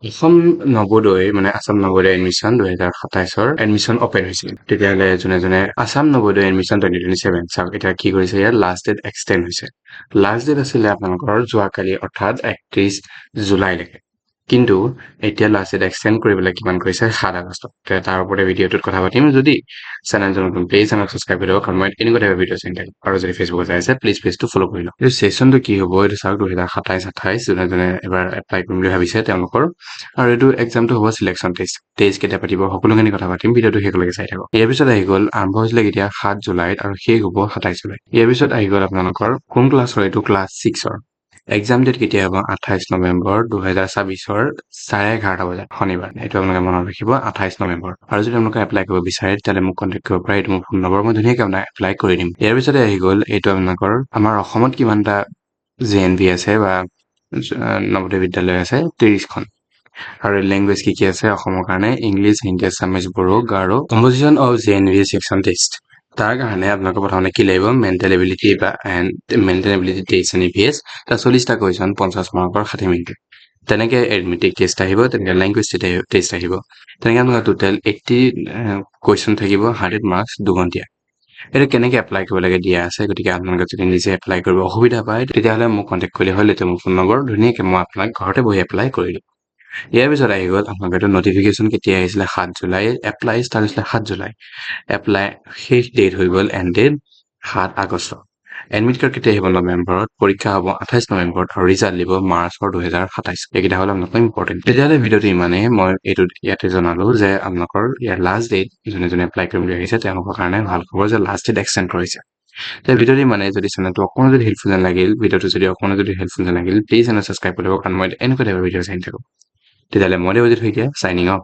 অসম নৱোদয়, মানে আছাম নৱোদয় এডমিশ্যন 2027ৰ admission open হৈছিল। তেতিয়াহ'লে যোনে যোনে আছাম নৱোদয় এডমিশ্যন 2027, চাওক এতিয়া কি কৰিছে। ইয়াত লাষ্ট ডেট এক্সটেণ্ড হৈছে। লাষ্ট ডেট আছিলে আপোনালোকৰ যোৱাকালি, অৰ্থাৎ 31 জুলাইলৈকে। কিন্তু এতিয়া লাষ্ট ডেট এক্সটেণ্ড কৰি পেলাই কিমান কৰিছে? 7 আগষ্ট। তেতিয়া তাৰ ওপৰতে ভিডিঅ'টোত কথা পাতিম। যদি চেনেলটো নতুন, প্লিজ চেনেল ছাবস্ক্ৰাইব কৰি দিব, কাৰণ মই এনেকুৱা টাইপৰ ভিডিঅ' চাই থাকোঁ। আৰু যদি ফেচবুকত চাই আছে, প্লিজ পেজটো ফ'ল' কৰি লওক। এইটো ছেশ্যনটো কি হ'ব, এইটো চাওক। 2027-28 যোনে যোনে এবাৰ এপ্লাই কৰিম বুলি ভাবিছে তেওঁলোকৰ। আৰু এইটো এক্সামটো হ'ব চিলেকশ্যন টেষ্ট। টেষ্ট কেতিয়া পাতিব, সকলোখিনি কথা পাতিম। ভিডিঅ'টো শেষলৈকে চাই থাকক। ইয়াৰ পিছত আহি গ'ল, আৰম্ভ হৈছিলে কেতিয়া? 7 জুলাইত আৰু শেষ হ'ব 27 জুলাই। ইয়াৰ পিছত আহি গ'ল আপোনালোকৰ কোন ক্লাছৰ? এইটো ক্লাছ ছিক্সৰ। এক্সাম ডেট কেতিয়া হ'ব? 28 নৱেম্বৰ 2026ৰ 11:30 বজাত, শনিবাৰ। এইটো আপোনালোকে মনত ৰাখিব, 28 নৱেম্বৰ। আৰু যদি আপোনালোকে এপ্লাই কৰিব বিচাৰে, তেতিয়াহ'লে মোক কণ্টেক্ট কৰিব পাৰে। এইটো মোৰ ফোন নম্বৰ, মই ধুনীয়াকৈ আপোনাক এপ্লাই কৰি দিম। ইয়াৰ পিছতে আহি গ'ল এইটো আপোনালোকৰ আমাৰ অসমত কিমানটা জে এন ভি আছে বা নৱোদয় বিদ্যালয় আছে? 30খন। আৰু লেংগুৱেজ কি কি আছে অসমৰ কাৰণে? English, Hindi, Assamese, Bodo, Garo. Composition of JNV selection test, তাৰ কাৰণে আপোনালোকৰ প্ৰথমতে কি লাগিব? মেণ্টেল এবিলিটি বা and mental ability test and EVS। তাৰ 40টা কুৱেশ্যন, 50 মাৰ্কৰ, 60 মিনিট। তেনেকৈ এৰিথমেটিক টেষ্ট আহিব, তেনেকৈ লেংগুৱেজ টেষ্ট আহিব। তেনেকৈ আপোনালোকৰ টোটেল 80 কুৱেশ্যন থাকিব, 100 মাৰ্কছ, 2 ঘণ্টীয়া। এইটো কেনেকৈ এপ্লাই কৰিব লাগে দিয়া আছে। গতিকে আপোনালোকে যদি নিজে এপ্লাই কৰিব অসুবিধা পায়, তেতিয়াহ'লে মোক কণ্টেক্ট কৰিলে হ'ল। এইটো মোৰ ফোন নম্বৰ, ধুনীয়াকৈ মই আপোনাক ঘৰতে বহি এপ্লাই কৰি দিম। ইয়াৰ পিছত আহি গ'ল আপোনালোকৰ এইটো নটিফিকেশ্যন কেতিয়া আহিছিলে? 7 জুলাই। এপ্লাই ষ্টাৰ্ট হৈছিলে 7 জুলাই, এপ্লাই শেষ ডেট হৈ গ'ল, end date 7 August. Admit card কেতিয়া আহিব? নৱেম্বৰত। পৰীক্ষা হ'ব 28 নৱেম্বৰত আৰু ৰিজাল্ট দিব মাৰ্চৰ 2027। এইকেইটা হ'ল আপোনালোকৰ ইম্পৰ্টেণ্ট। তেতিয়াহ'লে ভিডিঅ'টো ইমানেই। মই এইটো ইয়াতে জনালো যে আপোনালোকৰ ইয়াৰ লাষ্ট ডেট, যোনে যোনে এপ্লাই কৰিম বুলি ভাবিছে, তেওঁলোকৰ কাৰণে ভাল খবৰ যে লাষ্ট ডেট এক্সটেণ্ড কৰিছে। তে ভিডিঅ'টো ইমানেই। যদি চেনেলটো অকণো যদি হেল্পফুল যেন লাগিল, ভিডিঅ'টো যদি অকণো যদি হেল্পফুল যেন লাগিল, প্লিজ চেনেল ছাবস্ক্ৰাইব কৰি দিব, কাৰণ মই এনেকুৱা টাইপৰ ভিডিঅ' চাই থাকোঁ। তেতিয়াহ'লে মই দেৱজিত শইকীয়া, চাইনিং অফ।